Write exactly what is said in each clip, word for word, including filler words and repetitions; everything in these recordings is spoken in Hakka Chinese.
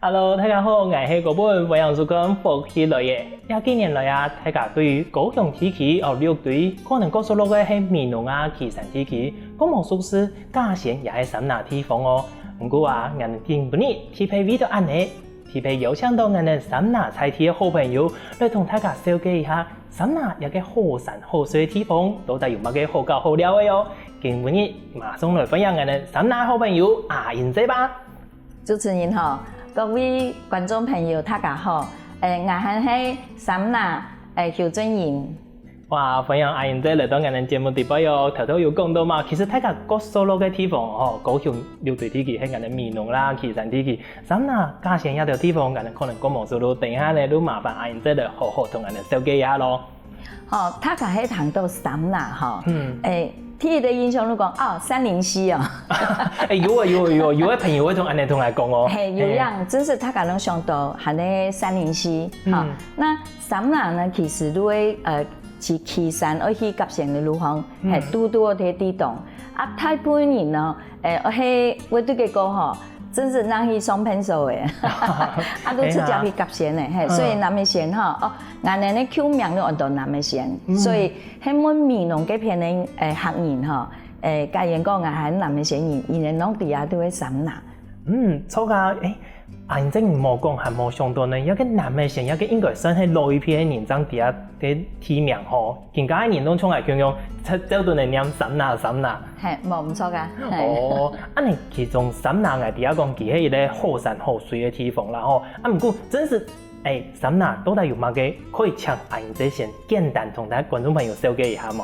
Hello，大家好，𠊎係高本，歡迎收看《福氣來了》。這幾年來啊，大家對於高雄地區哦，六堆可能較熟絡个係美濃啊、旗山地區，較無熟識甲仙也係三林地方哦。毋過啊，𠊎等今晡日特別為著恁仔，特別邀請到𠊎等三林在地个好朋友來同大家紹介一下三林這個好山好水个地方到底有麼个好搞好尞个哦。今晡日馬上來歡迎𠊎等三林好朋友阿英姐吧。 主持人好，各位觀眾朋友，大家好。誒，𠊎還係三林，誒，邱俊英。哇，歡迎阿英姐來到𠊎等節目裡背哦。頭頭有講到嘛，其實大家較熟絡个地方哦，高雄六堆地區係𠊎等美濃啦、旗山地區，三林、甲仙這兜地方，𠊎等可能較無熟絡。等一下呢，就麻煩阿英姐來好好同𠊎等紹介一下咯。 吼，大家係聽到三林吼，嗯。誒，第一个印象就講，哦，三林溪哦。誒，有啊有啊有啊，有个朋友會同恁仔同𠊎講哦。嘿，有樣，真係大家攏想到，還係三林溪，吼。嗯。該三林呢，其實就係，呃，去旗山愛去甲仙个路項，嘿，嗯。堵堵个地段。啊，大部分人呢， 誒，係，會對該个吼，真係若去上便所个，啊，就直接去甲仙个，嘿，嘿啊。所以南仔仙吼，哦，𠊎等个舊名就安到南仔仙，嗯。所以係問美濃該片个，誒，客人吼，誒，假如講𠊎係南仔仙人，佢等攏知啊，就係三林。嗯，著啊，誒，啊，你真無講還無想到呢，這个南仔仙，這个應該算係老一輩个人正知啊个地名吼。 今下个人攏像𠊎共樣，照，照等來念三林，三林。嘿，無，毋著啊。嘿。哦，恁仔其中三林𠊎知啊講佢係一個好山好水个地方啦吼。啊，毋過真實，誒，三林到底有麼个可以請阿英姐先簡單同大家觀眾朋友紹介一下無？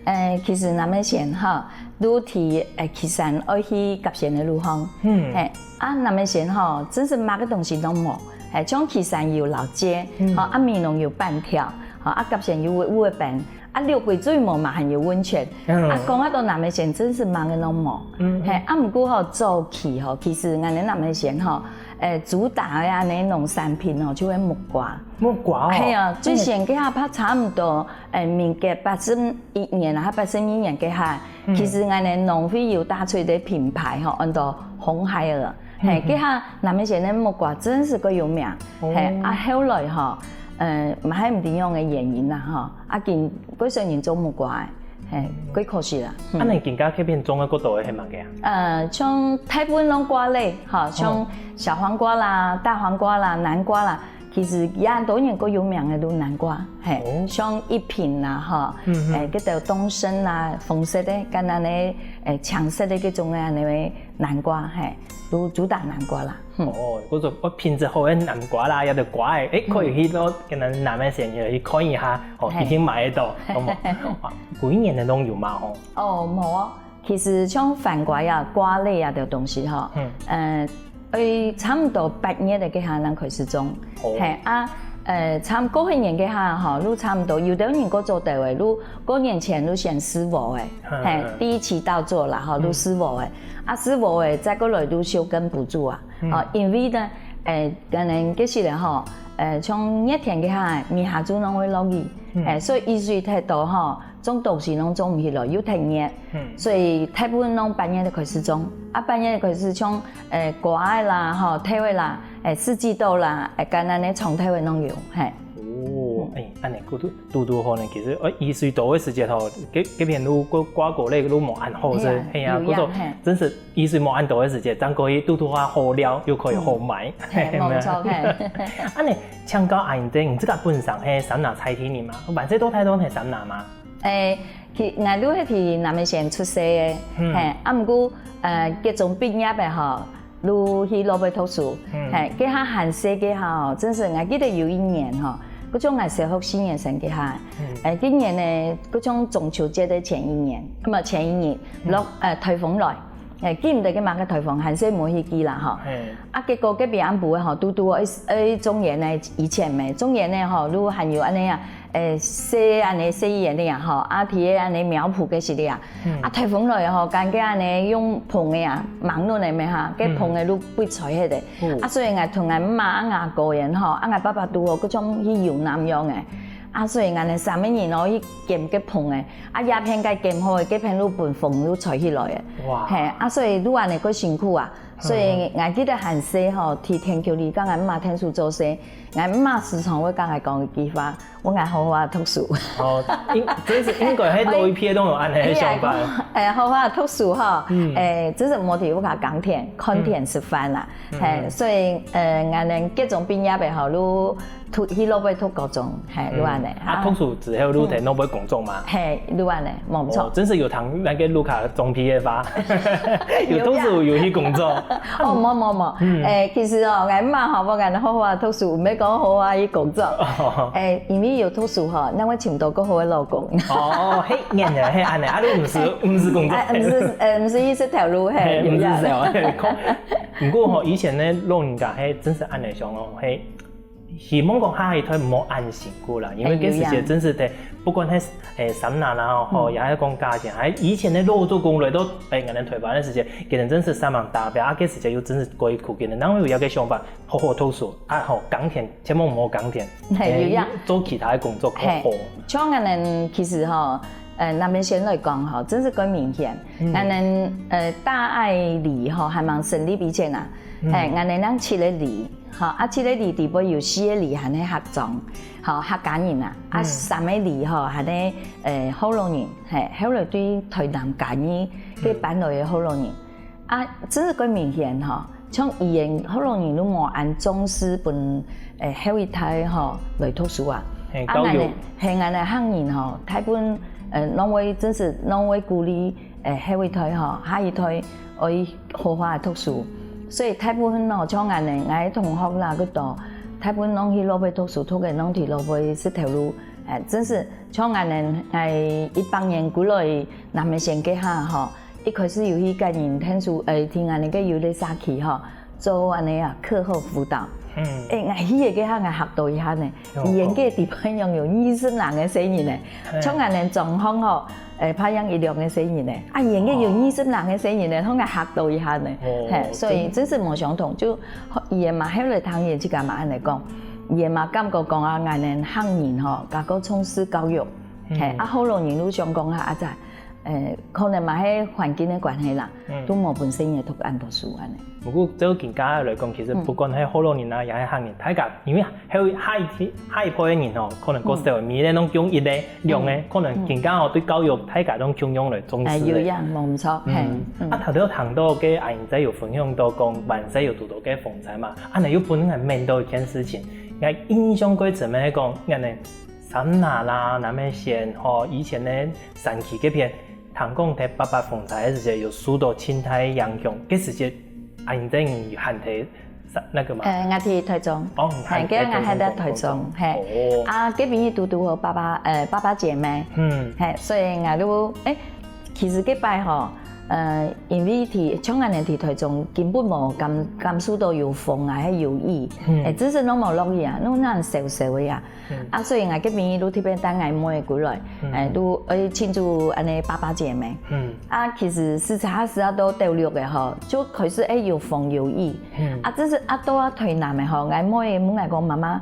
誒，其實南仔仙吼，就在，誒，旗山愛去甲仙个路項。嗯。嘿，啊，南仔仙吼，真實麼个東西都無。嘿，像旗山有老街，嗯。吼，啊，美濃有粄條，吼，啊，甲仙有烏烏个粄， 啊，六堆最無嘛還有溫泉。嗯。啊，講啊到南仔仙真係麼个攏無。嗯，嗯。嘿，啊，毋過吼，早期吼，其實𠊎等南仔仙吼，誒，主打个恁仔農產品吼，就係木瓜。木瓜哦。嘿啊，最先該下拍差毋多，誒，民國八十一年啊，八十二年該下，嗯。其實𠊎等農會有打出一個品牌吼，安到紅孩兒。 嘿，嗯哼。該下南仔仙个木瓜真係較有名。哦。嘿，啊，後來吼，呃，嘛係毋知仰个原因啦吼，啊，今較少人種木瓜个，嘿，較可惜啦。嗯。啊，你今下該片種个較多个係麼个啊？呃，像大部分攏瓜類，吼，像哦。小黃瓜啦、大黃瓜啦、南瓜啦， 其實也很多人較有名个就南瓜，嘿，哦。像一品啦，吼，嗯哼。誒，該兜東升啦，紅色个，跟恁仔，誒，青色个該種个恁仔个南瓜，嘿，就主打南瓜啦，嗯。哦，𠊎說，哦，品質好个南瓜啦，有个瓜仔，誒，可以去到，嗯。可能南仔仙去看一下，哦，嘿。一定買得到，好無？哇，每一年个攏有嘛，吼。哦，無哦。 其實像番瓜啊、瓜類啊這東西吼，嗯。呃，愛差毋多八月个該下正開始種。哦。嘿，啊，呃，差毋多過後年該下吼，就差毋多有兜人較早兜个，就過年前就先試禾个，嗯，嘿，嗯。第一期稻作啦，吼，嗯。就試禾个。啊，試禾个，再過來就休耕補助啊。嗯。哦，因為呢，誒，可能該時咧吼，呃，像熱天該下，尾下就攏會落雨，嗯。誒，所以雨水忒多吼， 種東西攏種毋起來，又忒熱。嗯。所以大部分攏八月就開始種，啊，八月就開始種，誒，瓜仔啦，吼，豆仔啦，誒，四季豆啦，誒，跟恁仔長豆仔攏有，嘿。哦，嗯。誒，恁仔，堵堵好呢，其實，誒，雨水多个時節吼，該，該片就瓜，瓜果類就無恁好食，嘿啊，有影，故所，嘿。真係雨水無恁多个時節，正可以堵堵下好尞，又可以好賣。嗯。嘿，嘿，無錯，嘿。恁仔，請教阿英姐，你自家本身係三林在地人嘛？萬歲到大都係三林嘛？ 誒，其，𠊎就係在南仔仙出世个，嗯。嘿，啊，毋過，呃，國中畢業个吼，就去外背讀書，嗯。嘿，該下還細該下吼，真係𠊎記得有一年吼，該種𠊎小學四年生該下，嗯。誒，該年呢，該種中秋節个前一年，毋，前一日，嗯。落，呃，颱風來，誒，記毋得該麼个颱風，還細無去記啦吼。嘿。啊，結果隔壁暗晡个吼，堵堵愛，愛種田呢，以前咩，種田呢吼，就還有恁仔啊， 誒，細恁仔細園仔啊，吼，啊，在該恁仔苗圃該時節啊，嗯。啊，颱風來吼，驚該恁仔用棚仔啊，吂攏仔咩哈，該棚仔就分吹忒个。嗯。啊，所以𠊎同𠊎姆啊、阿哥仔吼，啊，𠊎爸爸堵好，該種去遊南洋个。啊，所以𠊎等三個人哦，去撿該棚仔，啊，這片該撿好个，該片就分風就吹起來个。哇。嘿，啊，所以就恁仔較辛苦啊。所以𠊎記得還細吼，佇田坵裡佮𠊎姆媽𢯭手做事，𠊎姆媽時常會佮𠊎講一句話：「你愛好好仔讀書。」哦，應，真是應該係老一輩都有恁樣个想法。哎，好好仔讀書吼，嗯。哎，真是莫佇屋下耕田，看田食飯啦。嗯。嘿，嗯。所以，呃，𠊎等高中畢業个吼，就讀，去外背讀高中，嘿，就恁樣。嗯。啊，啊。讀書之後，就在外背工作嘛。嘿，就恁樣，無錯。哦，真是有聽那個Luca總編个話，有讀書有去工作。哦，無，無，無。嗯。哎，其實哦，𠊎姆媽吼，無講好好仔讀書，毋係講好好仔去工作。哦。哎，因為有讀書吼，正會尋到較好个老公。哦，嘿，原來係恁樣，啊，你毋係，毋係工作。哎，毋係，呃，毋係一條路，嘿，嘿，毋係有影。這樣，嘿，可，毋過吼，以前呢，老人家嘿，真是恁樣想哦，嘿，希望講下一代毋好恁辛苦啦，因為該時節真是得，哎，有影。不管係，誒，三奶啦，吼，嗯。也係講價錢，還以前个老祖公來到，誒，𠊎等臺灣个時節，佢等真是煞猛打拚，啊，該時節又真是艱苦，佢等哪會有一個想法，好好讀書，啊，吼，耕田，千萬毋好耕田，嘿，有影。誒，做其他个工作較好。嘿，像𠊎等其實吼，呃，南美仙來講吼，真是較明顯。嗯。𠊎等，呃，大愛里吼，還吂成立以前啊，嗯。嘿，𠊎等有七个里， 吼，啊，七个里底背有四个里還係客庄，吼，客家人啊，啊，嗯。三个里吼，還係，呃，福佬人，嘿，後來對臺南嘉義該搬來个福佬人。嗯。啊，真是較明顯吼，像以前福佬人都無恁重視分，呃，後一代吼來讀書啊。嘿，啊，教育。𠊎等，嘿，𠊎等客人吼，大部分，呃，攏會，真是攏會鼓勵 誒，後一代吼，下一代愛好好仔讀書。所以大部分哦，像恁樣，𠊎个同學啦，佢都大部分攏去外背讀書，讀个攏去外背食頭路。誒，真是像恁樣，𠊎一百年過來南美仙該下吼，一開始有去个人𢯭手，誒，聽恁樣个有个社區吼， 做恁樣啊，課後輔導。嗯。誒，𠊎去个該下，𠊎嚇到一下呢。哦。佢个地方有二十零个細人呢，嘿。像恁樣狀況吼，誒，怕樣一兩个細人呢，啊，佢个有二十零个細人呢，哦。𠊎嚇到一下呢。哦，嘿，所以真係無相同，就佢个嘛，後來聽佢自家嘛恁樣講，佢个嘛感覺講啊，𠊎等客人吼，較過重視教育，嗯。嘿，啊，福佬人就想講啊，啊，在 誒，可能嘛係環境个關係啦，嗯。都無分細人讀恁多書恁樣。毋過，照今下來講，其實嗯。不管係福佬人啊，也係客人，大家因為還有下一代，下一輩个人吼，可能較少，嗯。每年攏降一个、兩个，嗯。可能今下吼，嗯。對教育大家攏共樣來重視个。誒，有影，無毋著，嗯。嘿，嗯。啊，頭先聽到个阿英姐有分享到講，萬尞有堵到个風災嘛，啊，恁樣又分𠊎愐到一件事情，𠊎印象較深个係講，𠊎呢，三奶啦、南美仙吼，以前呢， 山區該片，聽講在八八風災个時節有受到盡大个影響，該時節阿英姐你還在那個嘛？呃，𠊎在臺中。哦，你還在臺中。嘿，該𠊎還在臺中，嘿。哦。啊，該片堵堵好八八，呃，八八節嘛。嗯。嘿，所以𠊎就，誒，其實該擺吼，呃，因為在，像𠊎等在臺中，根本無感，感受到有風啊，還有雨。嗯。誒，只是攏無落雨啊，攏恁燒燒个啊。 嗯。啊，所以𠊎个朋友都特別帶𠊎妹過來，嗯。誒，都愛慶祝恁樣八八節嘛。嗯。啊，其實時差時啊都斗六个吼，就開始會有風有雨。嗯。啊，只是啊，到啊臺南个吼，𠊎妹問𠊎講，媽媽，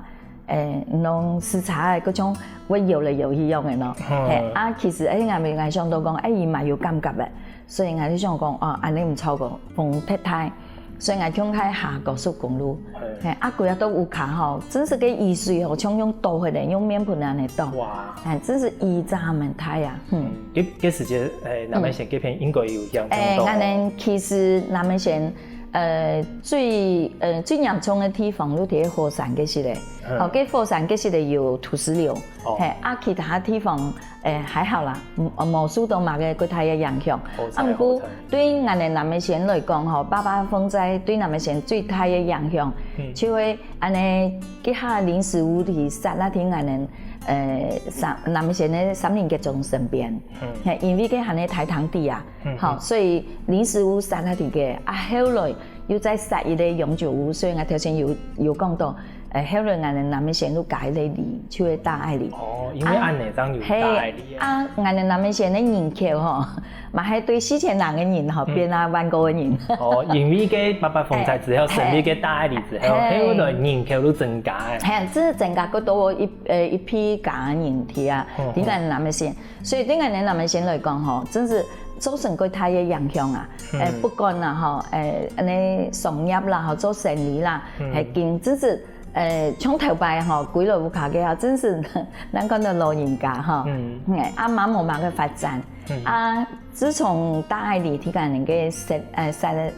誒，你攏時差个，各種會搖來搖去樣个咯。嗯。嘿，啊，其實誒，𠊎，𠊎想到講，誒，佢嘛有感覺个。 所以𠊎就想講，哦，恁樣毋著个，風忒大，所以𠊎共下下高速公路。嘿。嘿，啊，歸下到屋下吼，真是个雨水吼，像用倒个咧，用面盆恁樣倒。哇。哎，真是雨遮蠻大啊，嗯。嗯，該，該時節，誒，南美仙該片應該有影響到。誒，𠊎等其實南美仙，呃，最，呃，最嚴重个地方就在火山該時咧。嗯。哦，該火山該時咧有土石流。哦。嘿，啊，其他地方 誒，還好啦，無，無受到麼个較大个影響。好彩，啊，毋過，好彩。對𠊎等南美仙來講吼，八八風災對南美仙最大个影響，嗯。就係恁樣，該下臨時屋在設立在𠊎等，呃，三，南美仙个三民集中身邊。嗯。嘿，因為該下个大潭地啊，嗯，吼，嗯。所以臨時屋設立在該，啊，後來又再設一個永久屋，所以𠊎頭先有，有講到， 誒，後來𠊎等南美仙就改了里，就係大愛里。哦，因為恁樣正有大愛里啊。嘿，啊，𠊎等南美仙个人口吼，嘛係對四千人个人吼，嗯。變啊萬個个人。哦，因為該八八風災之後，嘿。成立該大愛里之後，嘿。後來人口就增加誒。嘿，這增加過多一，呃，一批客人去啊，嗯，嗯。在𠊎等南美仙。 所以對𠊎等南美仙來講吼，真是造成个大个影响啊。嗯。呃，不管啦吼，呃，恁呢商業啦吼，做生意啦，嗯。還經濟，呃，像頭擺吼，歸來屋下个啊，真是難看到老人家吼。嗯。哎，啊，嘛無麼个發展。嗯。啊，自從大愛里體感个設，呃，設，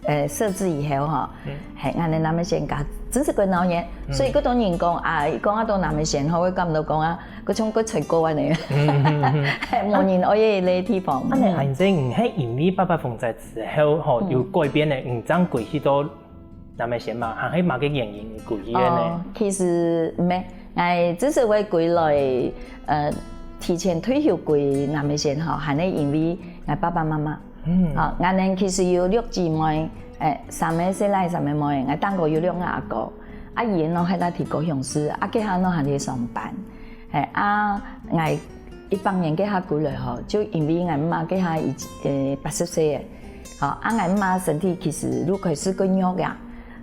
呃，設置以後吼，嗯。嘿，恁呢南美仙家真是个鬧熱，嗯。所以个多人講啊，講啊到南美仙吼，會感覺講啊， 个像个菜糕恁呢，嗯嗯嗯。無人愛个地方。恁呢，嗯。恁樣，你係因為八八風災之後吼，嗯。有改變呢，你正歸去到南美仙嘛，還係麼个原因你歸去个呢？哦，其實毋係，𠊎之所以會歸來，呃，提前退休歸南美仙吼，還係因為𠊎爸爸媽媽。 嗯。啊，𠊎等其實有六姊妹，誒，三个細倈，三个妹，𠊎頂高有兩个阿哥。啊，佢等攏係在高雄市，啊，該下攏還在上班。嘿，啊，𠊎一八年該下歸來吼，就因為𠊎姆媽該下已經，誒，八十歲了，吼，啊，𠊎姆媽身體其實就開始較弱啊，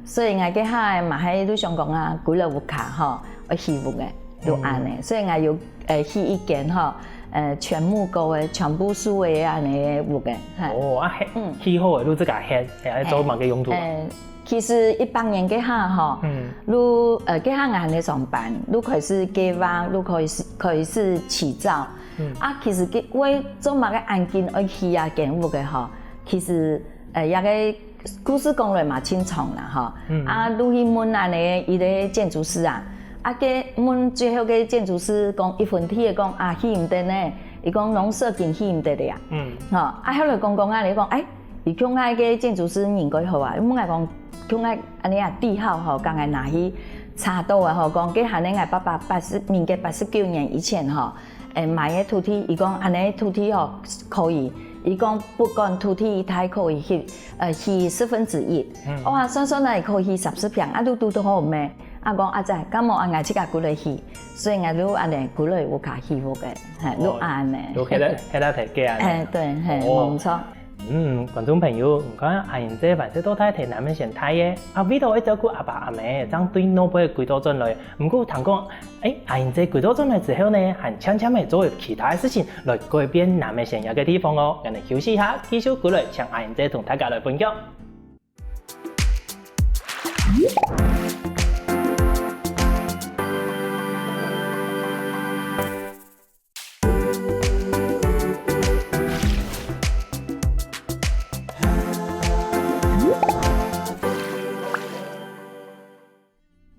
所以𠊎該下嘛係就想講啊，歸來屋下吼，愛起屋个。 就恁呢，嗯。所以𠊎有，呃，起一間吼，呃，全木構个，全部樹个恁呢屋个，嘿。哦，啊，係，嗯。起好个，就自家歇，係愛做麼个用途啊？嘿，呃，其實一八年該下吼，嗯。就，呃，該下𠊎還在上班，就開始計畫，就開始，開始起造。嗯。啊，其實該，為做麼个恁緊愛起啊間屋个吼，其實，呃，這个 故事講來嘛盡長啦吼。嗯。啊，就去問恁呢一个建築師啊，啊，該問最後个建築師講，一分地个講啊，起毋得呢，佢講攏設計起毋得个啊。嗯。吼，啊，後來講講啊，佢講，哎，佢共下个建築師人蓋好啊，問𠊎講，共下恁呢啊，地號吼，共下拿去查到啊吼，講該還係𠊎爸爸八十，民國八十九年以前吼， 誒，買个土地，佢講恁呢土地吼，可以，佢講不管土地大可以起，呃，起十分之一。嗯。哇，算算來可以起三十坪，啊，就堵堵好咩？啊，講阿姊，敢無啊，𠊎自家歸來起，所以𠊎就恁呢歸來屋下起屋个，嘿，就恁呢。哦，就歇到，歇到忒个恁呢。誒，對，嘿，哦。無錯。 嗯，觀眾朋友，你看阿英姐還係到大體南美仙大个，啊，為著愛照顧阿爸阿姆，正對外背歸到轉來。毋過聽講，誒，阿英姐歸到轉來之後呢，還漸漸仔做其他个事情來改變南美仙這个地方哦。𠊎等休息一下，繼續過來請阿英姐同大家來分享。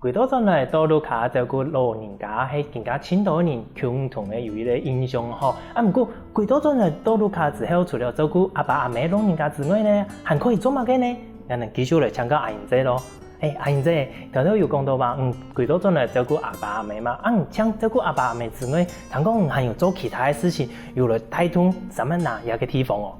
歸到轉來到屋下照顧老人家，係今下盡多人共同个有一個印象吼。啊，毋過歸到轉來到屋下之後，除了照顧阿爸阿姆老人家之外呢，還可以做麼个呢？𠊎等繼續來請教阿英姐咯。 誒，阿英姐，頭頭有講到嘛，嗯，歸到轉來照顧阿爸阿姆嘛，啊，你像照顧阿爸阿姆之外，聽講你還有做其他个事情，有來帶動Samantha這個地方哦。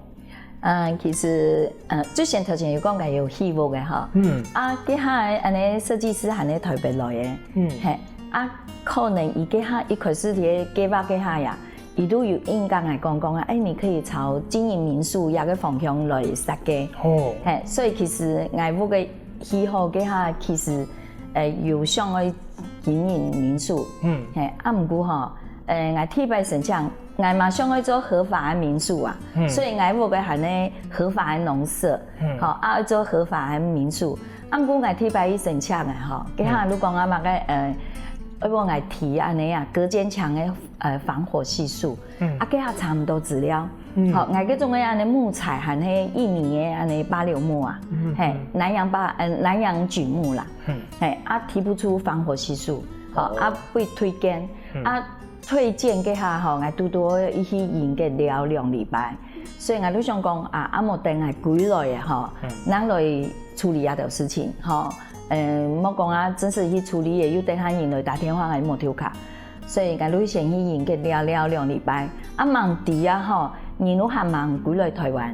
嗯，其實，呃，最先頭前有講个有起屋个吼。嗯。啊，該下个恁呢設計師還係台北來个。嗯。嘿，啊，可能佢該下一開始在計畫該下呀， 佢都有應該來講講啊，誒，你可以朝經營民宿這個方向來設計。哦。嘿，所以其實𠊎屋个起好該下，其實，呃，有想愛經營民宿。嗯。嘿，啊，毋過吼，呃，𠊎第一擺申請，𠊎嘛想愛做合法个民宿啊，嗯。所以𠊎屋个還係合法个農舍，嗯。吼，啊，愛做合法个民宿。 啊，毋過𠊎第一擺去申請个吼，該下就講啊嘛个，呃，愛問𠊎提恁呢啊，隔間牆个，呃，防火係數。嗯。啊，該下查毋到資料。嗯。吼，𠊎該種个恁呢木材還係印尼个恁呢芭柳木啊，嗯，嘿，嗯。南洋芭，呃，南洋櫸木啦。嗯。嘿，啊，提不出防火係數，吼，哦。啊，被推薦。嗯。啊， 推薦該下吼，𠊎堵堵愛去營業了兩禮拜，所以𠊎就想講啊，啊無等𠊎歸來个吼，嗯。正來處理這條事情吼。呃，莫講啊，正式去處理个，又等下人來打電話，𠊎無頭殼。所以𠊎就先去營業了了兩禮拜，啊，吂知啊吼，人就還吂歸來台灣。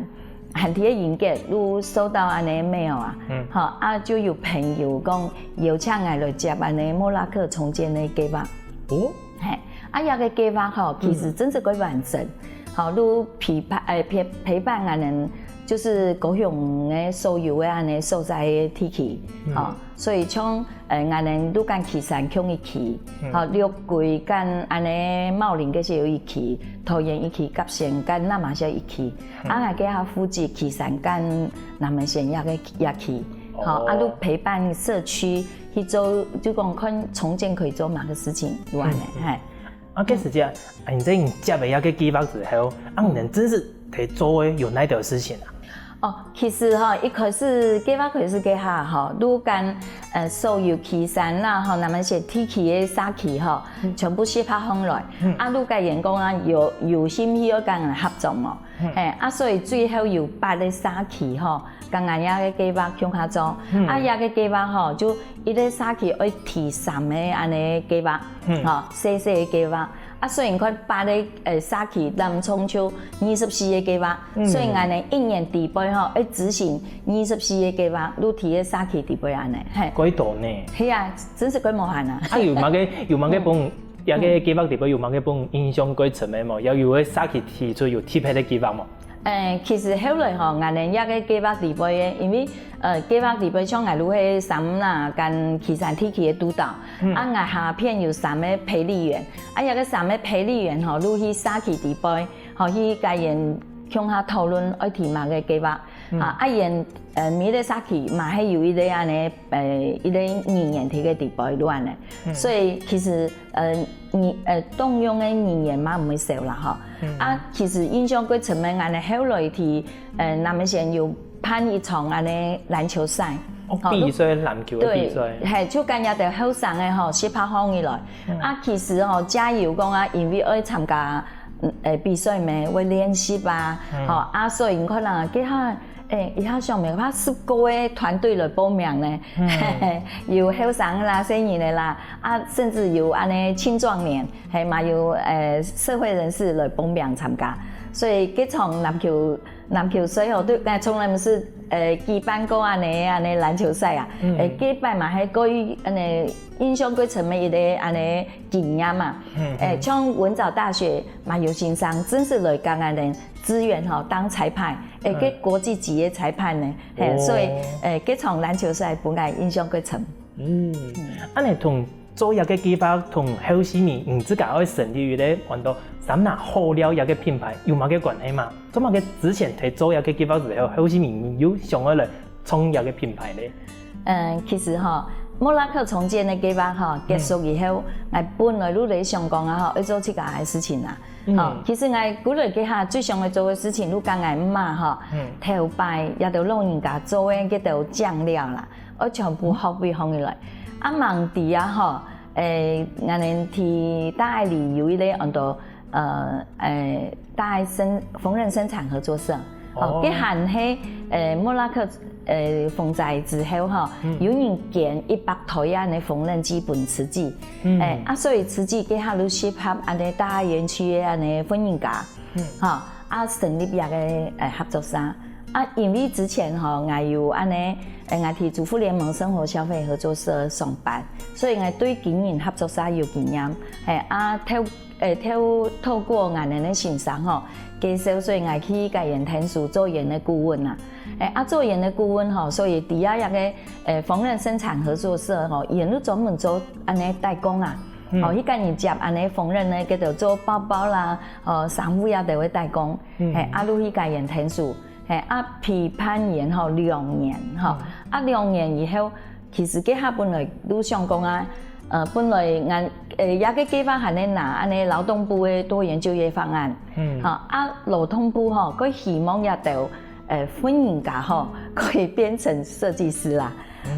還在該營業，就收到恁呢mail啊，嗯。吼，啊，就有朋友講邀請𠊎來接恁呢莫拉克重建个計畫。哦。嘿，啊，這個計畫吼，其實真正个完整，嗯。吼，就陪伴，呃，陪，陪伴𠊎等，就是高雄个所有个恁呢所在个地區，嗯。吼，所以像，呃，𠊎等鹿港旗山共一區，嗯。吼，六龜跟恁呢茂林該些有一區，桃園一區，甲仙跟那瑪夏一區。嗯。啊，𠊎該下負責旗山跟南門線這个，這區。吼，哦。啊，就陪伴社區去做，就講看重建可以做麼个事情，就恁呢，嗯。嘿。 啊，該時節，啊，你在你接了這个計畫之後，啊，你等正式在做个有哪兜事情啊？哦，其實吼，一開始計畫開始該下吼，鹿港，呃，所有旗山啦，吼，南門線地區个社區吼，嗯。全部集合起來。嗯。啊，鹿港員工啊，有，有興趣愛跟人合作無？嗯。嘿，啊，所以最後有八个社區吼， 跟𠊎這个計畫共下做。嗯。啊，這个計畫吼，就一个社區愛提三个恁呢計畫，嗯。吼，細細个計畫。啊，所以你看八个，呃，社區當中就二十四个計畫，嗯。所以𠊎等一年底背吼，愛執行二十四个計畫，就提个社區底背恁呢，嘿。幾多呢？係啊，真係幾無閒啊。啊，有麼个，有麼个分，嗯。這个計畫底背有麼个分印象幾深个無？有，有个社區提出有特別个計畫無？ 誒，其實後來吼，𠊎等這个計畫底背个，因為，呃，計畫底背像𠊎就係三啦，跟旗山地區个督導，嗯。啊，𠊎下片有三个陪理員，啊，這个三个陪理員吼，就去社區底背，吼，去跟佢等共下討論愛提麼个計畫，嗯。啊，啊，佢等，呃，每个社區嘛，還有一个恁呢，呃，一个語言个底背就恁呢。嗯。所以其實，呃， 語，呃，動用个語言嘛毋會少啦吼。嗯。啊，其實印象最深个，𠊎等後來去，呃，南門線有辦一場恁呢籃球賽。哦，吼，比賽，籃球个比賽。對，嘿，就跟這兜後生个吼，十八號以來。嗯。啊，其實吼，加油講啊，因為愛參加，嗯，呃，比賽咩，會練習啊，嗯。吼，啊，所以你看啊，這下 誒，一下想袂到十个團隊來報名呢，嗯。有後生个啦、細人个啦，啊，甚至有恁呢青壯年，嘿，嘛有，呃，社會人士來報名參加。所以這場籃球，籃球賽吼，對，呃，從來毋係，呃，舉辦過恁呢，恁呢籃球賽啊。嗯。誒，這擺嘛，還過於，恁呢，印象最深个一个恁呢經驗嘛。嗯，嗯。誒，像文藻大學嘛，有先生正式來跟𠊎等 支援吼，當裁判，誒，哦。該國際級个裁判呢，嘿，哦。所以，誒，該場籃球賽分𠊎印象最深。嗯，嗯。恁呢同做這个計畫同後續呢，你自家愛成立一个安到三拿好料這个品牌有麼个關係嘛？做麼个之前在做這个計畫之後，後續呢又想愛來創這个品牌呢？ 嗯，其實吼，莫拉克重建个計畫吼，嗯。結束以後，𠊎本來就在想講啊吼，愛做自家个事情啦。嗯。吼，其實𠊎本來該下最想愛做个事情，就跟𠊎姆吼，嗯。頭擺這兜老人家做个該兜醬料啦，愛全部學會學起來。啊，吂知啊吼，誒，𠊎等在大愛里有一个安到 呃，誒，大愛生，縫紉生產合作社。哦，哦。該還係，誒，莫拉克，誒，風災之後吼，嗯。有人捐一百台恁呢縫紉機分慈濟。嗯。誒，啊，所以慈濟該下就集合恁呢大愛園區个恁呢婦人家，嗯。吼，啊，成立這个，誒，合作社。啊，因為之前吼，𠊎有恁呢，誒，𠊎在主婦聯盟生活消費合作社上班，所以𠊎對經營合作社有經驗。嘿，啊，透 誒，透，透過𠊎等个先生吼，介紹，所以𠊎去該園𢯭手做園个顧問啊。誒，啊，做園个顧問吼，所以在這个，誒，縫紉生產合作社吼，佢等就專門做恁呢代工啊。嗯。吼，去跟人接恁呢縫紉个，該兜做包包啦，吼，衫褲啊，都會代工。嗯。嘿，啊，就去該園𢯭手。 嘿，啊，陪伴佢等吼，兩年吼。嗯。啊，兩年以後，其實該下本來就想講啊，呃，本來𠊎，呃，這个計畫還在拿恁呢勞動部个多元就業方案。嗯。吼，啊，勞動部吼，佢希望這兜，呃，婦人家吼，可以變成設計師啦。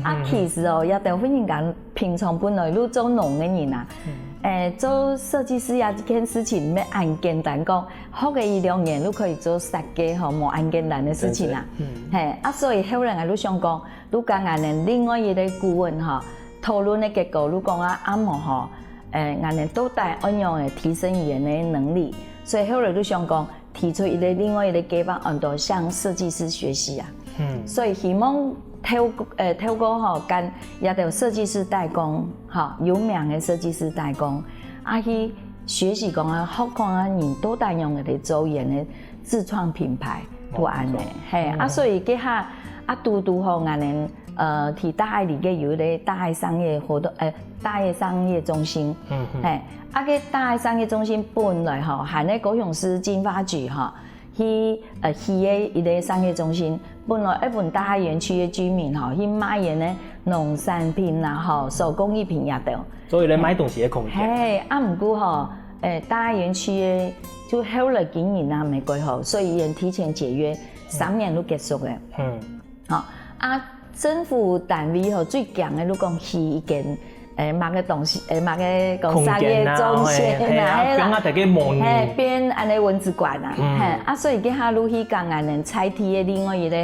啊，嗯。其實哦，這兜婦人家平常本來就做農个人啊，嗯。誒，做設計師這件事情，毋係恁簡單講，學个一兩年就可以做設計吼，無恁簡單个事情啊。對，對，嗯。嘿，啊，所以後來𠊎就想講，就跟𠊎等另外一个顧問吼，討論个結果，就講啊，啊無吼，誒，𠊎等到底愛仰仔提升佢等个能力，所以後來就想講， 提出一个另外一个計畫，安到向設計師學習啊。嗯。所以希望透過，呃，透過吼，跟這兜設計師代工，吼，有名个設計師代工，啊，去學習講啊，學看啊，人到底仰仔來做佢等个自創品牌，哦，就恁呢。不錯。嘿，啊，嗯。所以這下，啊，拄拄吼，𠊎等呃，在大愛裡个有一個大愛商業活動，呃，大愛商業中心。嗯，嗯。嘿，啊，該大愛商業中心本來吼，還係高雄市經發局吼，去，呃，起个一個商業中心，本來愛分大愛園區个居民吼，去賣佢个農產品啦吼，手工藝品也得。做一個賣東西个空間。嘿，啊，毋過吼，誒，大愛園區个就後來經營啊，無幾好，所以佢提前解約，三年就結束了。嗯。 吼，啊，政府單位吼，最驚个，就講起一間，誒，麼个東西，誒，麼个講商業中心，空間啊，嘿，嘿啊，嘿啦，變啊，大家無人。嘿，變恁呢文資館啊，嗯。嘿，啊，所以這下就去共恁呢在地个另外一個，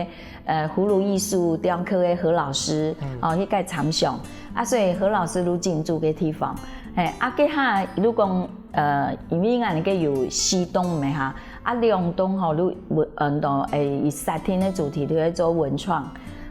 呃，葫蘆藝術雕刻个何老師，嗯。哦，去共參詳，啊，所以何老師就進駐个地方，嘿，啊，這下就講 呃，因為𠊎等个有四棟个哈，啊，兩棟吼，就文，嗯，都，誒，以satin个主題就愛做文創，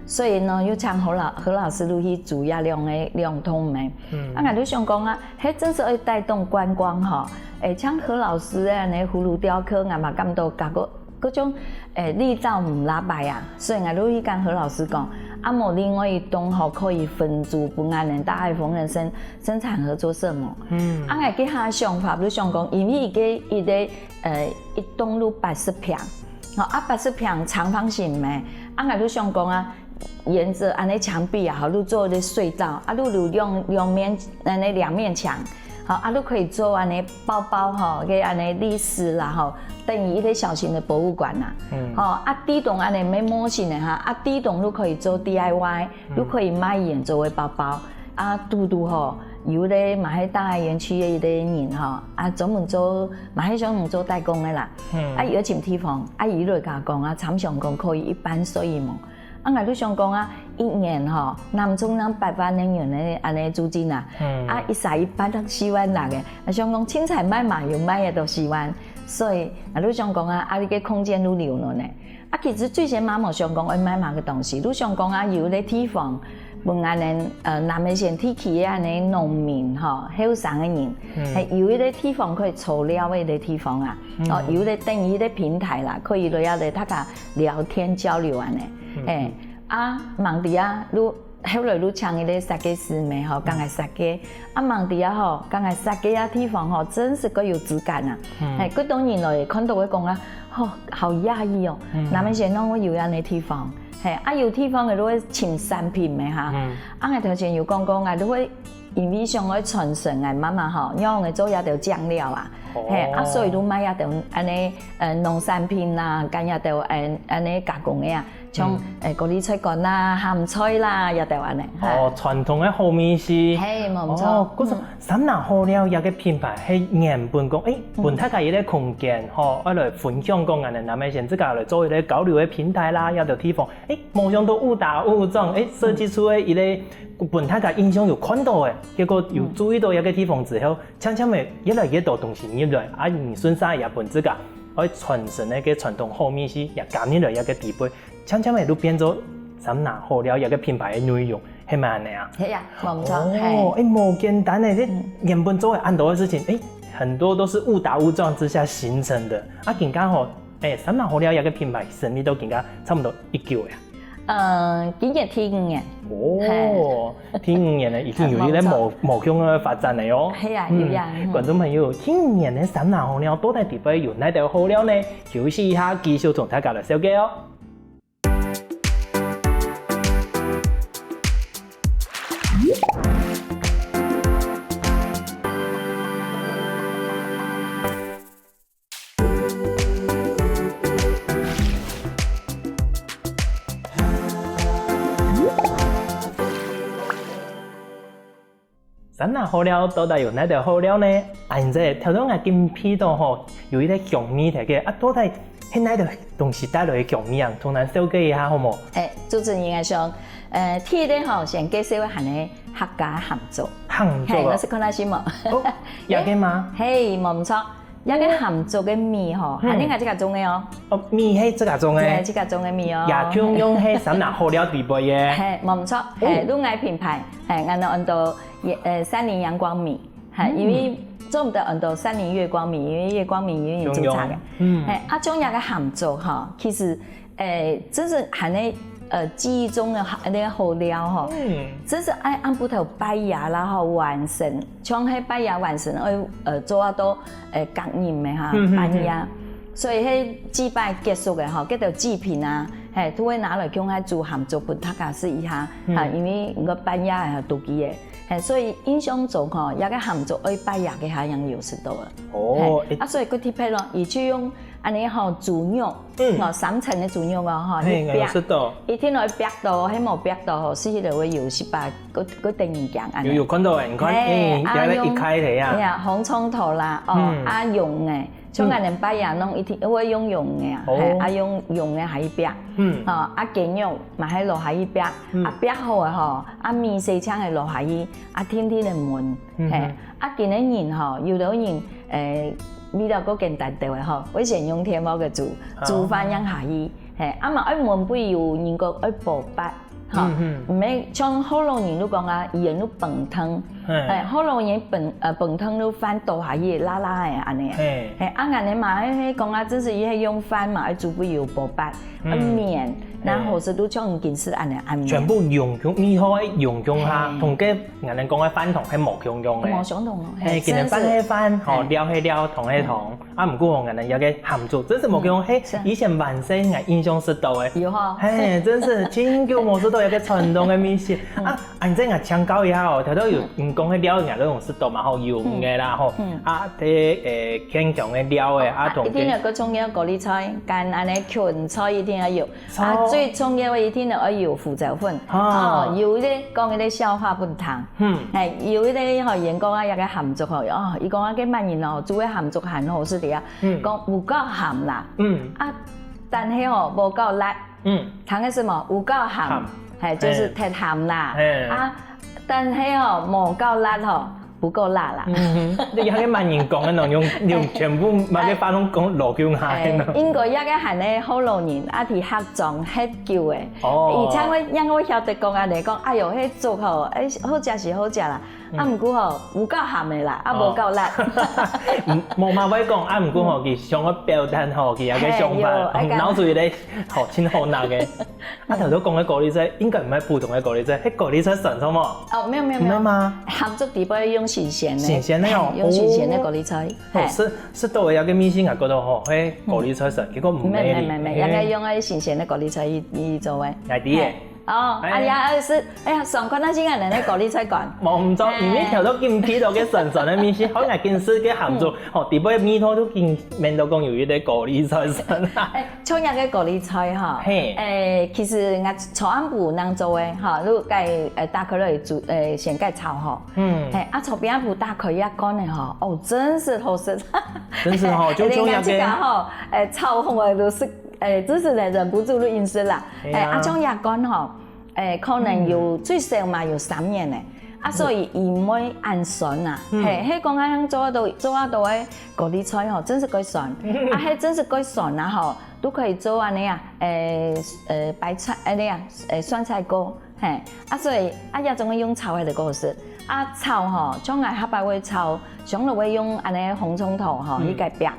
所以呢，又請何老，何老師就去租這兩個，兩棟个。嗯。啊，𠊎就想講啊，該真係愛帶動觀光吼，誒，像何老師个恁呢葫蘆雕刻，𠊎嘛感到感覺 該種，誒，力道毋罅歹啊，所以𠊎就去共何老師講，啊，無另外一棟吼可以分租分𠊎等大愛豐源生，生產合作社無？嗯。啊，𠊎這下想法就想講，因為一個，一個，呃，一棟就八十坪，吼，啊，八十坪長方形个，啊，𠊎就想講啊， 沿著恁呢牆壁啊，吼，就做一個隧道，啊，就有兩，兩面，恁呢兩面牆，好，啊，就可以做恁呢包包吼，个恁呢立式啦吼，等於一個小型的博物館啦。嗯。吼，啊，地動恁呢無模型个哈，啊，地動就可以做D I Y，嗯。就可以賣佢做个包包。啊，堵堵吼，有个嘛係大愛園區个一個人吼，啊，專門做，嘛係想做代工个啦。嗯。啊，有尋地方，啊，佢來共講啊，參詳講可以一半收益無？ 啊，𠊎就想講啊，一年吼，南充南八萬个銀个恁呢租金啊，嗯。啊，一儕一百六四萬六个，啊，想講凊彩賣嘛，又賣得到四萬，所以𠊎就想講啊，啊，這個空間就留落呢。啊，其實最先嘛無想講愛賣麼个東西，就想講啊，有个地方，分恁呢，呃，南美縣地區个恁呢農民吼，後生个人，嗯。嘿，有一個地方可以坐尞个一個地方啊，嗯。哦，有一個等於一個平台啦，可以來這个大家聊天交流恁呢。嗯。嘿， 啊，吂知啊，就，後來就請一個設計師咩吼，嗯。共𠊎設計。啊，吂知啊吼，共𠊎設計啊地方吼，真係蓋有質感啊。嗯。嘿，蓋多人來看到會講啊，吼，好壓抑哦。嗯。南美縣哪會有恁呢地方？嘿，啊，有地方个就會請產品咩哈。嗯。啊，𠊎頭先有講過，𠊎就會因為想愛傳承𠊎媽媽吼，仰仔做這兜醬料啊。哦。嘿，啊，所以就賣這兜恁呢，呃，農產品啦，跟這兜，呃，恁呢加工个啊。 像，嗯。誒，高麗菜乾啦、鹹菜啦，這兜恁呢，哈。哦，傳統个好味緒。嘿，無毋著。哦，故所，嗯。三拿好尞這個品牌係原本講，誒，嗯。分大家一個空間，吼，愛來分享講恁呢，南美縣自家來做一個交流个平台啦，這兜地方，誒，無想到誤打誤撞，誒，設計出个一個分大家印象有看到个，結果有注意到這個地方之後，漸漸个越來越多東西入來，啊，你順續也分自家愛傳承个傳統好味緒也加入來這個底背。 漸漸个就變做三拿好尞這個品牌个內容，係無恁呢啊？係啊，無毋著，哦，嘿。誒，無簡單呢，這嗯。原本做个恁多个事情，誒，很多都是誤打誤撞之下形成的。啊，今下吼，誒，三拿好尞這個品牌成立到今下差毋多幾久了啊？呃，今年第五年。哦，嘿。第五年呢，已經有一個無，無共个發展了哦。係啊，有啊，嗯，嗯。觀眾朋友，第五年个三拿好尞到底底背有哪兜好尞呢？休息一下，繼續同大家來紹介哦。 三拿好尞到底有哪兜好尞呢？啊，你這頭先𠊎緊鼻到吼，有一個香味在該，啊，到底係哪兜東西帶來个香味啊？同𠊎紹介一下好無？誒，主持人𠊎想，呃，第一個吼，先介紹下呢客家鹹粥。鹹粥啊？嘿，你識看到係無？哦，這個嗎？嘿，無毋著。 這個鹹粥个米吼，嗯。還係𠊎自家種个哦。哦，米係自家種个。對，自家種个米哦。也共樣係三拿好尞底背个。嘿，無毋著，嘿，哦。就𠊎品牌，嘿，𠊎安到，呃，三林陽光米，嘿，嗯。因為做毋得安到三林月光米，因為月光米有點做差个。共樣。嗯。嘿，啊，種這個鹹粥吼，其實，誒，真係還係呃，記憶中个好，該个好料吼，嗯。真是愛暗晡頭拜夜啦吼，完成，像係拜夜完成，愛，呃，做到，呃，隔日个哈，嗯，嗯，半夜。嗯。所以該祭拜結束个吼，該兜祭品啊，嘿，都會拿來共下煮鹹粥分大家食一下，嗯。啊，因為該半夜啊，肚飢个，嘿，所以印象中吼，這个鹹粥愛拜夜个下正有食到个。哦，嘿，欸。啊，所以佢特別咯，佢就用 恁呢吼，豬肉，嗯。吼，三層个豬肉哦，吼，嘿，一壁，𠊎有食到。一定愛壁到，係無壁到吼，食起來會有一把，个，个得人驚恁呢。有，有看到欸，你看，嘿，欸，啊，原來一開始啊。用，哎呀，紅蔥頭啦，哦，嗯。啊，用个，像𠊎等拜夜弄一定會用用个啊，哦。嘿，啊，用用个下去壁，嗯。吼，啊，雞肉嘛係落下去壁，嗯。啊，壁好个吼，啊，米細淨个落下去，啊，定定个燜，嗯哼。嘿，啊，今个人吼，有兜人 欸，味道較簡單兜个吼，會先用電鍋个煮，哦。煮飯正下去，嘿，啊嘛愛燜，毋過有人講愛補白，吼，嗯，嗯。毋係像福佬人就講啊，佢个就飯湯，嘿。嘿，福佬人飯，呃，飯湯就飯倒下去辣辣个恁呢，嘿。嘿，啊，𠊎等嘛，嘿，講啊，只係佢係用飯嘛，愛煮不有補白，嗯。啊，麵，嘿。然後係就像今時恁呢，恁呢。全部用，用，你好愛用，用下，嘿。同个 𠊎等講个飯湯係無共樣个。無相同哦，嘿，嘿，今日飯係飯，真是。吼，嘿。料係料，湯係湯。嗯。啊，毋過吼，𠊎等這个鹹粥真係無共樣，嗯，係，係啊。以前還細𠊎印象食到个。有吼。嘿，真係真久無食到一个傳統个味緒。嗯。啊，恁樣𠊎請教一下哦，頭頭有，嗯。你講个料𠊎都有食到嘛，吼，有魚个啦，吼。嗯。啊，這，呃，牽強个料个，啊，啊，同个。一定愛有个重要高麗菜，跟恁呢芹菜一定愛有。 啊，著。最重要个一定愛有胡椒粉。啊。哦，有一个講一个笑話分你聽。嗯。哎，有一个吼，人講啊，這个鹹粥吼，哦，佢講啊，該麼人哦，煮个鹹粥還好食个啊，嗯。講有夠鹹啦。嗯。啊，但係吼，無夠辣。嗯。聽个係無？有夠鹹，鹹。嘿，就是忒鹹啦。嘿。啊，但係吼，無夠辣吼， 不夠辣啦。嗯哼，你還有麼人講个喏，用，用全部麼个話攏講落去下个喏。哎，應該這个還係福佬人，啊，在客庄歇久个。哦。以前𠊎，因為𠊎曉得講恁呢，講，哎喲，該粥吼，哎，好食是好食啦。嗯。啊，毋過吼，有夠鹹个啦，啊，哦。無夠辣。嗯，無嘛會講，啊，毋過吼，嗯。佢想要表達吼，佢有个想法，哎，有，哎，嗯，腦子有个，吼，真好拿个。 啊，頭頭講个高麗菜，應該毋係普通个高麗菜，係高麗菜算著無？哦，沒有，沒有，沒有。毋係嗎？鹹粥底背用新鮮个。新鮮个哦。嘿，用新鮮个高麗菜。哦，嘿。係，係到位啊，該味緒𠊎覺得吼，係高麗菜算，結果毋係哩。沒，沒，沒，沒，嘿。應該用該新鮮个高麗菜去，去做个。𠊎知个。嘿。哦，哎。哎呀，係，哎呀，上課那時間人个高麗菜乾。無，毋著，嘿。因為頭頭緊鼻到該酸酸个味緒，好像緊食該鹹粥，嗯。吼，底背味道都緊聞到講有一个高麗菜酸啊。哎， 像這个高麗菜吼，嘿。誒，其實𠊎昨暗晡正做个吼，就該，呃，打開來煮，誒，先該炒吼。嗯。嘿，啊，昨晡暗晡打開一罐个吼，哦，真是好食。真是吼，就，就像這个人家自家吼，誒，炒紅个都係，誒，真是忍不住就飲食啦。嘿啊。誒，啊，像這罐吼，誒，可能有，嗯。最少嘛有三年个。 啊，所以佢毋會恁酸啊。嗯。嘿，係講啊，像做到，做到个高麗菜吼，真係過酸。啊，係真係過酸啊吼，都可以做恁呢啊，誒，呃，白菜，恁呢啊，誒，酸菜糕，嘿。啊，所以啊，這種个用炒个就過好食。啊，炒吼，像𠊎下擺會炒，像就會用恁呢紅蔥頭吼，嗯。去改良。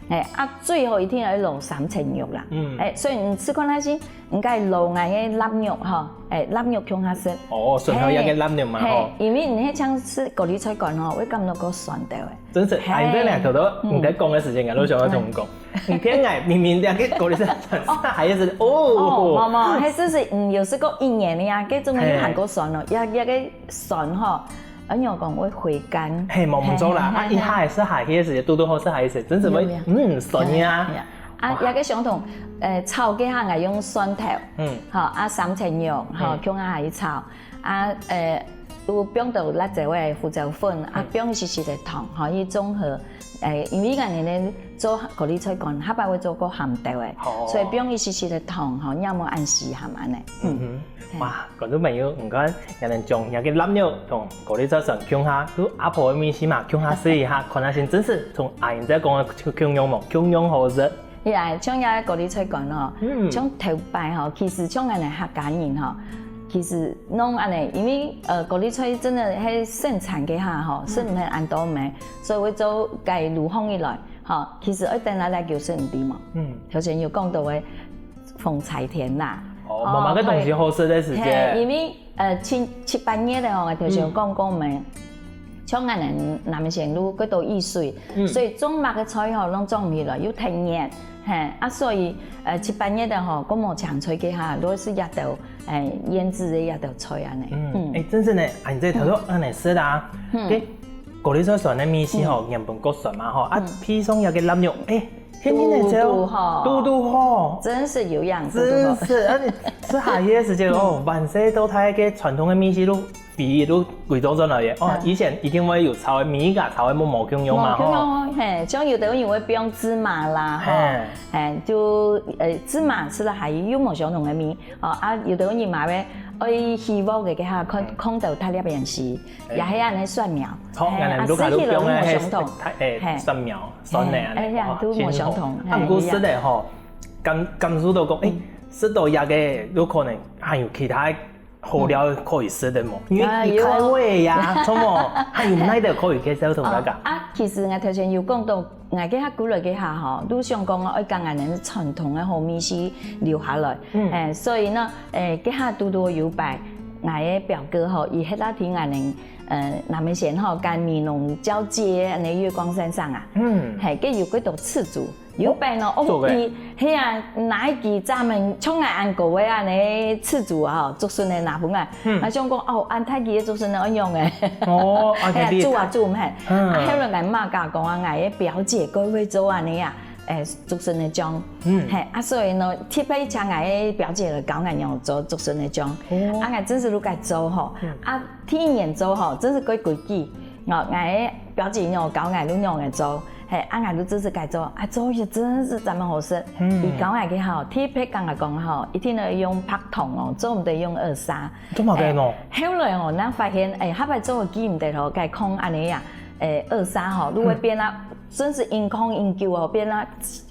嘿，啊，最後一定愛落三層肉啦。嗯。嘿，所以你試看下先， 應該落𠊎个臘肉吼，誒，臘肉共下食。哦，順後一个臘肉嘛，嘿，吼。嘿，因為你係淨食高麗菜乾吼，會感覺過酸兜个。真係，嘿。哎，你這兩頭都，嗯。你在講个時間，𠊎都想要同你講。嗯。你騙𠊎，明明兩个高麗菜酸，哦。還係，哦。哦，無，無，係，就係，嗯，有食過一年个呀，該種个又還過酸咯，嘿。也，也个酸吼， 恁樣講會回甘。嘿，無毋著啦，嘿，嘿，啊，一下仔食下去个時節，堵堵好食下去个時節，真係會，有，有。嗯，酸呀。有，有。啊，哇。這个相同，呃，炒个下𠊎用蒜頭，嗯。吼，啊，三層肉，吼，嗯。共下去炒，啊，呃，有放到辣椒个胡椒粉，啊，嗯。放一息息个糖，吼，去中和，誒，因為𠊎等呢做高麗菜乾，下擺會做過鹹豆个，哦。所以放一息息个糖，吼，也無恁死鹹恁呢。嗯。嗯哼。 嘿。哇，觀眾朋友，你看，𠊎等將這个臘肉同高麗菜酸共下，就阿婆个味緒嘛，共下試一下，看下先真實同阿英姐講个共樣無，共樣好食。呀，像這个高麗菜乾吼，嗯。像頭擺吼，其實像𠊎等客家人吼，其實攏恁呢，因為，呃，高麗菜真个係盛產个下吼，嗯。係毋係恁多咩，所以會做該滷放起來，吼，其實愛等下來就係毋知嘛。嗯。頭先有講到个 紅菜田啦，哦。無麼个東西好食个時節。係，因為呃七七八月个吼，𠊎頭先有講過咩，像𠊎等南美洲都幾多雨水，所以種麼个菜吼，攏種毋起來，又忒熱，係啊，所以呃七八月个吼，過無青菜个哈，都係這兜誒醃製个這兜菜恁呢。嗯，誒，真正个，啊，你這頭先恁呢食啊，誒，高麗菜酸个味緒吼，原本較酸嘛吼，啊，配上這个臘肉，誒， 天天个就，堵堵好，堵堵好，真是有樣，堵堵好。真是，而且食下去个時節哦，還係都大个傳統个味緒都回憶都歸到轉來耶。哦，以前一定會有炒个米粉、炒个饃饃饃饃嘛吼。饃饃，係，像有兜人會放芝麻啦，吼，係，就呃芝麻食了還有無相同个味，哦啊，有兜人嘛會愛起鑊个，該下看看到佢這片係，也係恁呢蒜苗，好，係，啊，食起來無相同，誒，蒜苗。 酸个恁呢，哎呀，都無相同。啊，毋過食个吼，感感受到講，誒，食到這个有可能還有其他好料可以食个無？因為佢開胃呀，著無？還有哪兜可以介紹同大家？啊，其實𠊎頭先有講到，𠊎該下過來該下吼，都想講愛將𠊎等傳統个好味緒留下來。誒，所以呢，誒，該下堵堵有擺，𠊎个表哥吼，佢歇到天𠊎等，呃，南美仙吼，跟美濃交界恁呢月光山上啊，係，該有幾多赤燭。 有擺哦，哦，佢，係啊，拿一支專門像𠊎恁高个恁呢赤燭啊，吼，竹筍仔拿分𠊎，𠊎想講，哦，恁大支个竹筍仔愛仰仔？哦，係啊，煮啊煮毋係。啊，後來𠊎媽講啊，𠊎个表姐該會做恁呢啊，誒，竹筍仔醬，係啊，所以呢，特別請𠊎个表姐來教𠊎仰做竹筍仔醬，啊，𠊎真實就該做吼，啊，第一年做吼，真實該規矩。 哦，𠊎个表姐仰教𠊎就仰仔做，係，啊，𠊎就自自家做，啊，做也真是真好食。佢教𠊎个吼，特別講𠊎講吼，一定愛用白糖哦，做毋得用二砂。做麼个喏？後來哦，𠊎發現，誒，下擺做个記毋得吼，該空恁呢呀，誒，二砂吼，就會變啊，真是因空因久哦，變啊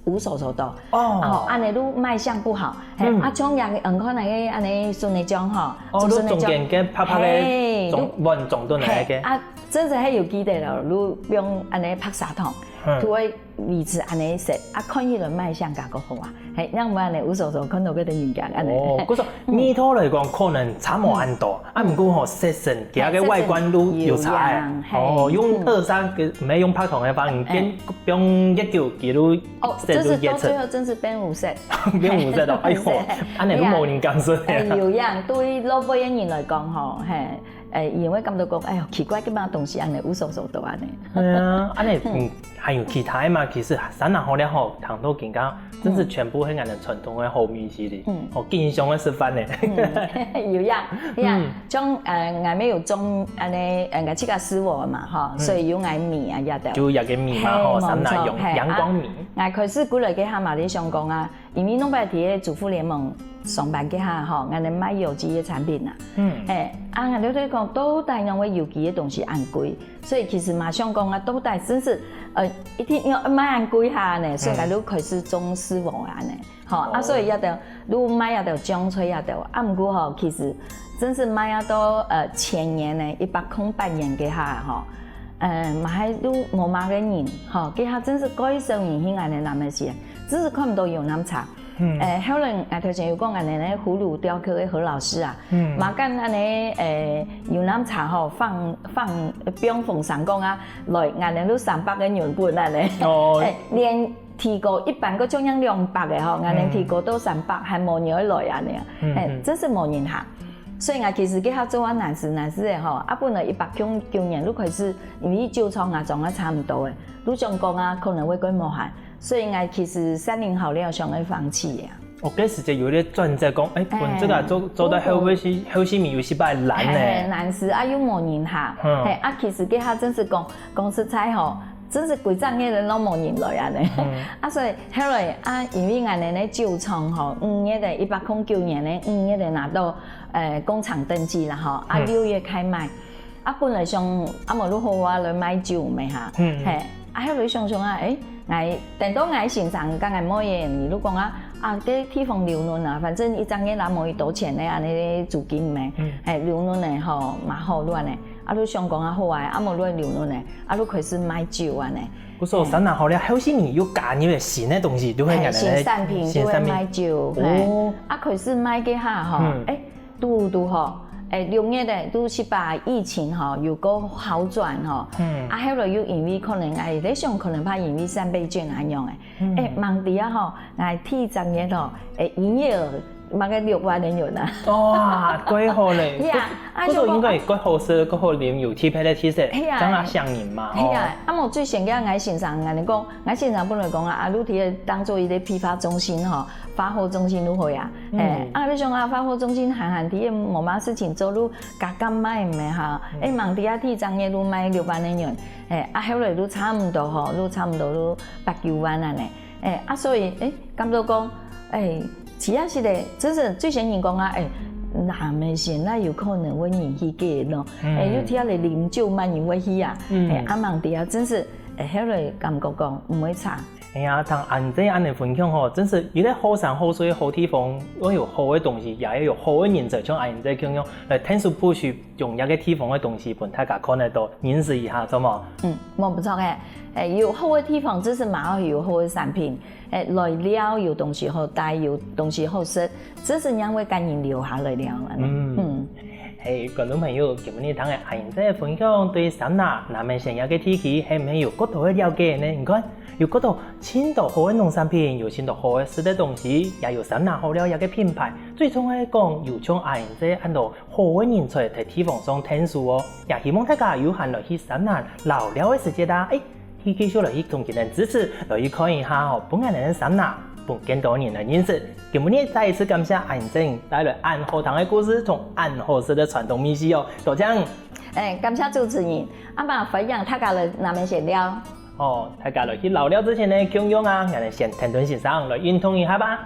烏索索的。哦，恁呢就賣相不好。係，啊，像樣，嗯，看那个恁呢筍仔醬吼，哦，就中間个白白个，係，碗中間个，係，啊， 真實係有記得咯，就放恁呢白砂糖，就會維持恁呢色，啊，看起來賣相較好啊。係，仰毋恁呢，有時候看到該兜人家恁呢。哦，故所味道來講，可能差無恁多，啊，毋過吼，色澤，佢个外觀就有差誒。哦，用二砂个，毋係用白糖个話，你變放越久，佢就哦，色就越深。真是到最後真是變烏色。變烏色咯，哎喲，恁呢就無人敢食。哎，有樣，對老輩个人來講吼，係。 誒，因為感覺講，哎喲，奇怪，這麼東西恁呢，烏索索都恁呢。係啊，恁呢，嗯，還有其他个嘛？其實山南好了吼，糖豆金剛，真是全部係𠊎等傳統个好味緒哩，哦，經常个食飯呢。有呀，有呀，像呃，𠊎乜有種恁呢，呃，𠊎自家食禾嘛，吼，所以有𠊎米啊，也得。就這个米嘛，吼，山南陽陽光米。𠊎開始過來个下嘛，你想講啊， 因為攏擺在該主婦聯盟上班个下吼，𠊎等賣有機个產品啊。嗯。誒，啊，𠊎兜在講，到底仰會有機个東西恁貴？所以其實嘛，想講啊，到底真是，呃，一定愛賣恁貴下呢，所以𠊎兜開始種私房啊呢。吼，啊，所以這兜，就賣這兜醬菜這兜，啊，毋過吼，其實真是賣啊到，呃，前年呢，一百空八年个下吼，呃，嘛還就無麼个人，吼，該下真是蓋少人去𠊎等南美仙。 真是看毋到遊覽車。誒，後來𠊎頭先有講恁呢，葫蘆雕刻个何老師啊，嘛跟恁呢，誒，遊覽車吼放放放風聲講啊，來，𠊎等就三百个人分恁呢。哦，誒，連提高一般个就像兩百个吼，𠊎等提高到三百，還無人愛來恁呢。誒，真是無人客。所以𠊎其實該下做啊難食難食个吼，啊，本來一百九九年就開始，因為酒廠啊裝啊差毋多个，就想講啊，可能會過無閒。 所以𠊎其實三年後了想愛放棄啊。哦，該時節有點轉折，講，誒，本這个做做到後尾是後尾面有一擺難呢。係，難食啊，又無人客。係啊，其實該下真是講講實在吼，真是規隻月个攏無人來恁呢。啊，所以後來啊，因為𠊎等个酒廠吼，五月个一百空九年个五月个拿到呃工廠登記啦吼，啊六月開賣。 啊，本來想，啊，無就好啊，來賣酒咩哈。係，啊，後來想想啊，誒，𠊎等到𠊎先生佮𠊎妹仔，你就講啊，啊，該地方留等啊，反正一隻月也無幾多錢个恁呢租金咩，係，留等个吼，嘛好亂个。啊，就想講啊好啊，啊無就留落來，啊就開始賣酒恁呢。故所山林好了，後生人又加入了新个東西，就係恁呢个新產品，新產品。就係賣酒，係。哦。啊，開始賣該下吼，嗯。欸，堵堵吼，欸，六月个，堵係把疫情吼，有個好轉吼。嗯。啊，後來又因為可能，欸，在想可能怕因為三倍券恁樣欸，嗯。欸，吂知啊吼，𠊎第一隻月吼，欸，營業額 麼个六萬个銀啊。哇，蓋好咧！係啊，啊，故所應該蓋好食，蓋好啉，有特別个特色，係啊。正好吸引人嘛，係啊，吼。啊，無最先个𠊎先生恁呢講，𠊎先生本來講啊，啊，你這當做一個批發中心吼，發貨中心就好啊。嗯。欸，啊，你想啊，發貨中心閒閒地無麼事情做，就加減賣毋係哈？嗯。欸，吂知啊，第一隻月就賣六萬个銀，欸，啊，後來就差毋多吼，就差毋多就八九萬恁呢。 欸，啊，所以，欸，感覺講，欸，其實係咧，真係最先人講啊，欸，南美線哪有可能會人氣个咯？嗯。欸，又聽咧啉酒，麼人會去啊？嗯。欸，啊，吂知啊，真係，欸，後來感覺講毋會差。哎呀，聽恁仔恁呢分享吼，真係有个好山好水个好地方，愛有好个東西，也愛有好个人才，像恁仔共樣來𢯭手push 將這个地方个東西分大家看得到，認識一下，著無？嗯，無毋著个。欸，有好个地方，就係嘛愛有好个產品。欸，來尞有東西好戴，有東西好食，就係正會佮人留下來尞。嗯。嗯。係，觀眾朋友，今晡日聽个恁仔个分享，對山林、南美線這个地區，係毋係有較多个了解呢？你看，有較多盡多好个農產品，有盡多好个食个東西，也有山林好尞這个品牌。最重要个講，有像恁仔恁多 好个人才在地方上𢯭手哦。也希望大家有閒來去山林遶尞个時節啊，欸，去繼續來去同佢等支持，來去看一下吼，分𠊎等个山林，分更多人來認識。今晡日再一次感謝恁仔帶來恁好聽个故事，同恁好食个傳統美食哦，多謝。欸，感謝主持人，啊嘛歡迎大家來南美線尞。哦，大家來去遶尞之前呢，共樣啊，𠊎等先𢯭等先生來運動一下吧。